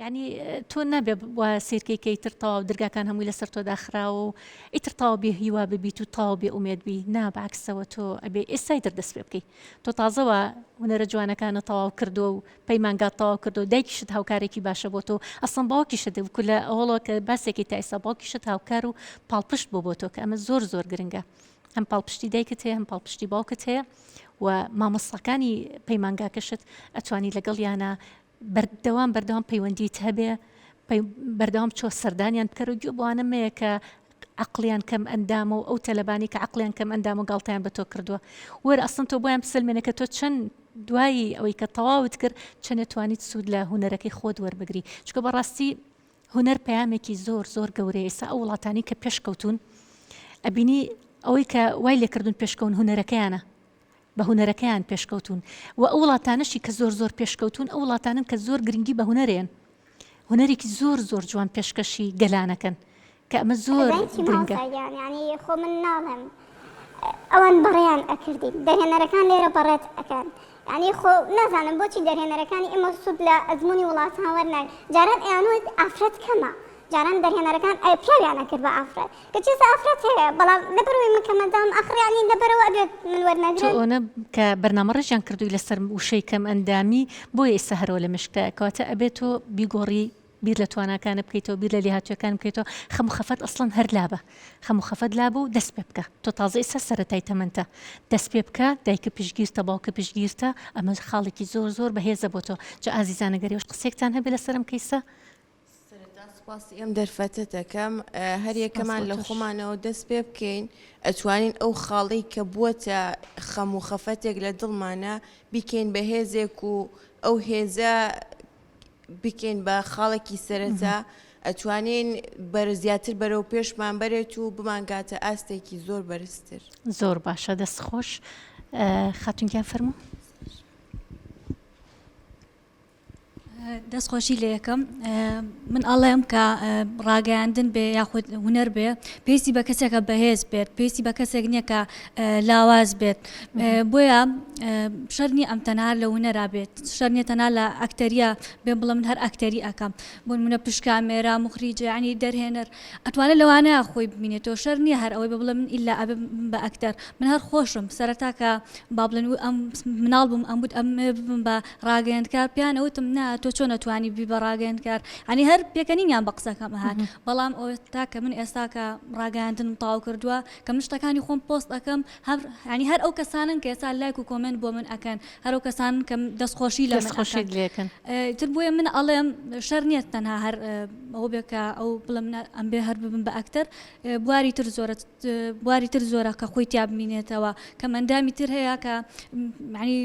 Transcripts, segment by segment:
یانی تۆ نابێ وا سەیرکەی کە ئیتر تەواو درگاکان هەمووی لەسەر تۆ داخراوە و ئیتر تەواو بێ هیوا ببیت و تەواو بێ ئومێد بی نا بەعکسەوە تۆ ئەبێ ئێستای تر دەست پێ بکەی تۆ تازە وا هونەرە جوانەکانت تەواو کردووە و پەیمانگات تەواو کردووە دایکیشت هاوکارێکی باشە بۆ تۆ ئەسڵەن باوکیشت وەکو لە ئەوەڵەوە کە باسێکی تا ئێستا باوکیشت هاوکار و پاڵپشت بوو بۆ تۆ کە ئەمە زۆر زۆر گرنگە هەم پاڵپشتی دایکت هەیە هەم پاڵپشتی باوکت هەیە و مامۆستاکانی پەیمانگاکەشت ئەتوانی لەگەڵیانە بەردەوام بەردەوام پەیوەندیت هەبێ بەردەوام بچۆ سەردانیان بکەرەوە گوێ بۆوانە مەیە کە عەقڵیان کەم ئەندامە و ئەو تەلەبانی کە عەقڵیان کەم ئەندامە و گاڵتەیان بە تۆ کردووە وەرە ئەسڵەن تۆ بۆیان بسەلمێنە کە تۆ چەند دوایی ئەوەی کە تەواوت کرد چەنێ توانیت سوود لە هونەرەکەی خۆت وەربگری چونکە بەڕاستی هونەر پەیامێکی زۆر زۆر گەورەیە ئێستا ئەو وڵاتانی کە پێشکەوتون ئەبینی ئەوەی کە وای لێکردون پێشکەون هونەرەکەیانە بە هونەرەکەیان پێشکەوتوون و ئەو وڵاتانەشی کە زۆر زۆر پێشکەوتوون ئەو وڵاتانەن کە زۆر گرنگی بە هونەرێن هونەرێکی زۆر زۆر جوان پێشکەشی گەلانەکەن کە ئەمە زۆر ئەزانی چی گرنگە. مامۆستا گیان یانی خۆ من ناڵێم ئەوان بەڕێیان ئەکردین دەرهێنەرەکان لێرە بەڕێت ئەکەن یانی خۆ نازانم بۆچی دەرهێنەرەکانی ئێمە سوود لە ئەزموونی وڵاتان وەرناگرن جاران ئەیانوت ئافرەت کەمە جاران دەرهێنەرەکان ئەی پیاویان ئەکرد بە ئافرەت کەچی ئێستا ئافرەت هەیە بەڵام لەبەرئەوەی من کەمئەندامم ئاخر یانی لەبەرئەوە ئەبێت من تۆ وەرنەگرن. ئەوەنە کە بەرنامەڕێژیان کردووی لەسەر وشەی کەمئەندامی بۆیە ئێستا هەرەوە لە مێشکتایە کەواتە ئەبێ تۆ بیگۆڕی بیر لە تواناکانت بکەیتەوە بیر لە لێهاتوویەکانت بکەیتەوە خەم و خەفەت ئەسڵەن هەر لابە خەم و خەفەت لابە و دەست پێ بکە تۆ تازە ئێستا سەرەتای تەمەنتە دەست پێ بکە دایکت پشتگیرتە باوکت پشتگیرتە ئەمە خاڵێکی زۆر زۆر بەهێزە بۆ تۆ جا ئازیزان ئەگەر ئێوەش قسەیەکتان هەبێ لەسەر ئەم کەیسە سەرەتا سوپاسی ئەم دەرفەتە دەکەم هەر سپاس یەکەمان بۆ لە تۆش. خۆمانەوە دەست پێ بکەین ئەتوانین ئەو خاڵەی کە بووەتە خەم و خەفەتێک لە دڵمانە بیکەین بە هێزێک و ئەو هێزە بکەین بە خاڵێکی سەرەتا ئەتوانین بەر زیاتر بەرەو پێشمان بەرێت و بمانگاتە ئاستێکی زۆر بەرزتر. زۆر باشە دەست خۆش خاتون گیان فەرموو. دەست خۆشی لێ یەکەم من ئەڵێم کە ڕاگەیاندن بێ یاخود هونەر بێ پێویستی بە کەسێکە بەهێز بێت پێویستی بە کەسێک نییە کە لاواز بێت بۆیە شەر نییە ئەم تەنها لە هونەرا بێت شەر نییە تەنها لە ئەکتەریە بێ بڵێ من هەر ئەکتەری ئەکەم بۆ نمونە پشکامێرا مخریجە یعنی دەرهێنەر ئەتوانێت لەوانەیە خۆی ببینێتەوە شەر نییە هەر ئەوەی بە بڵێ من ئیلا ئەبێ بە ئەکتەر من هەر خۆشم سەرەتا کە با بڵێن ئەم مناڵ بووم ئەم وت ئەم ببم بە ڕاگەیەندکار پێیان ئەوتم نا تۆ چۆن ئەتوانی ببی بە ڕاگەیەندکار یانی هەر پێکەنینیان بە قسەکەم ئەهات بەڵام ئەوە تا کە من ئێستا کە ڕاگەیاندنم تەواو کردووە کە من شتەکانی خۆم پۆست ئەکەم هەر یانی هەر ئەو کەسانەن کە ئێستا لایک و کۆمێنت بۆ من ئەکەن هەر ئەو کەسانەن کە دەستخۆشی لە من دەستخۆشیت ئەکەن لێ ئەکەن. ئیتر بۆیە من ئەڵێم شەر نییە تەنها هەر ئەوە بێ کە ئەو بڵێم نا ئەم بێ هەر ببم بە ئەکتەر بواری تر زۆرە بواری تر زۆرە کە خۆی تیا بمینێتەوە کەم ئەندامی تر هەیە کە یعنی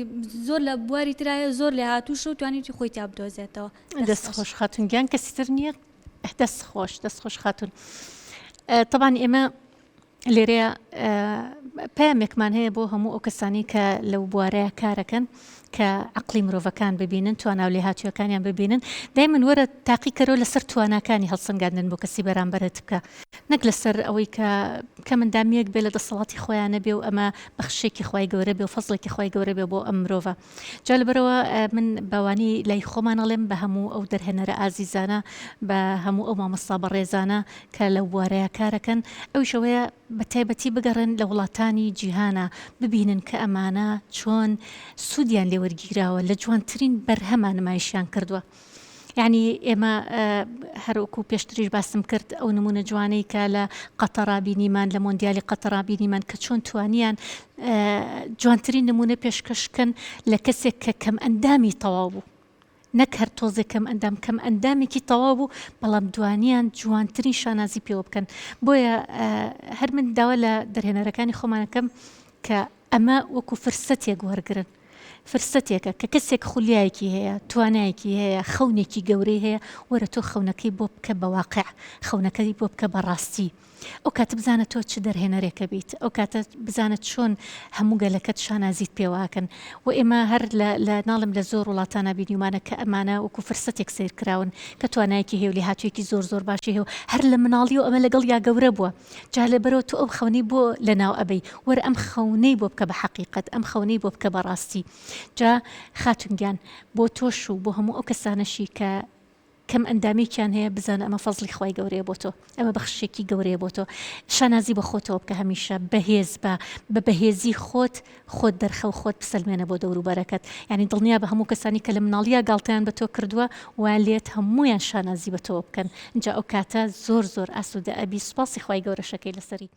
زۆر لە بواری ترا هەیە زۆر لێهاتووشە و توانیویەتی خۆی تیا بدۆزێتەوە. دەست خۆش خاتون گیان کەسی تر نییە؟ دەست خۆش دەست خۆش خاتون تەبان ئێمە لێرەیە پەیامێکمان هەیە بۆ هەموو ئەو کەسانی کە لەو بوارەیە کارەکەن کە عەقڵی مرۆڤەکان ببینن توانا و لێهاتوویەکانیان ببینن دایمەن وەرە تاقیکەرەوە لەسەر تواناکانی هەڵسەنگاندن بۆ کەسی بەرامبەرت بکە نەک لەسەر ئەوەی کە کەمەندامیەک بێ لە دەسەڵاتی خۆیان نەبێ و ئەمە بەخشێکی خوای گەورە بێ و فەزڵێکی خوای گەورە بێ بۆ ئەم مرۆڤە جا لەبەرەوە من بەوانی لای خۆمان ئەڵێم بە هەموو ئەو دەرهێنەرە ئازیزانە بە هەموو ئەو مامۆستا بەڕێزانە کە لەو بوارەیە کارەکەن ئەویش ئەوەیە بە تایبەتی بگەڕێن لە وڵاتانی جیهانا ببینن کە ئەمانە چۆن سوودیان لێ وەرگیراوە لە جوانترین بەرهەما نمایشیان کردووە یعنی ئێمە هەروەکو پێشتریش باسم کرد ئەو نمونە جوانەی کە لە قەتەڕا بینیمان لە مۆندیالی قەتەڕا بینیمان کە چۆن توانیان جوانترین نمونە پێشکەشکەن لە کەسێک کە کەم ئەندامی تەواو بوو نەک هەر تۆزێک کەم ئەندام کەم ئەندامێکی تەواو بوو بەڵام دوانیان جوانترین شانازی پێوە بکەن بۆیە هەر من داوا لە دەرهێنەرەکانی خۆمانەکەم کە ئەمە وەکو فرسەتێک وەرگن فرسەتێکە کە کەسێک خولیایەکی هەیە توانایەکی هەیە خەونێکی گەورەی هەیە وەرە تۆ خەونەکەی بۆ بکە بە واقع خەونەکەی بۆ بکە بە ڕاستی ئەو کاتە بزانە تۆ چ دەرهێنەرێکە بیت، ئەو کاتە بزانە چۆن هەموو گەلەکەت شانازیت پێوە ئەکەن و ئێمە هەر لە لە ناڵێم لە زۆر وڵاتانا بینیومانە کە ئەمانە وەکو فرسەتێک سەیر کراون کە توانایەکی هەیە و لێهاتوویەکی زۆر زۆر باشی هەیە و هەر لە مناڵیەوە ئەمە لەگەڵیا گەورە بووە جا لەبەرئەوە تۆ ئەو خەونەی بۆ لەناو ئەبەی وەرە ئەم خەونەی بۆ بکە بە حەقیقەت ئەم خەونەی بۆ بکە بە ڕاستی جا خاتون گیان بۆ تۆش و بۆ هەموو ئەو کەسانەشی کە. کەم ئەندامێکیان هەیە بزانە ئەمە فەزڵی خوای گەورەیە بۆ تۆ ئەمە بەخششێکی گەورەیە بۆ تۆ شانازی بە خۆتەوە بکە هەمیشە بەهێز بە بە بەهێزی خۆت خۆت دەرخە و خۆت بسەلمێنە بۆ دەوروبەرەکەت یانی دڵنیا بە هەموو کەسانی کە لە مناڵیا گاڵتەیان بە تۆ کردووە وا لێت هەموویان شانازی بە تۆوە بکەن ئینجا ئەو کاتە زۆر زۆر ئاسوودە ئەبی سوپاسی خوای گەورەشەکەی لەسەری.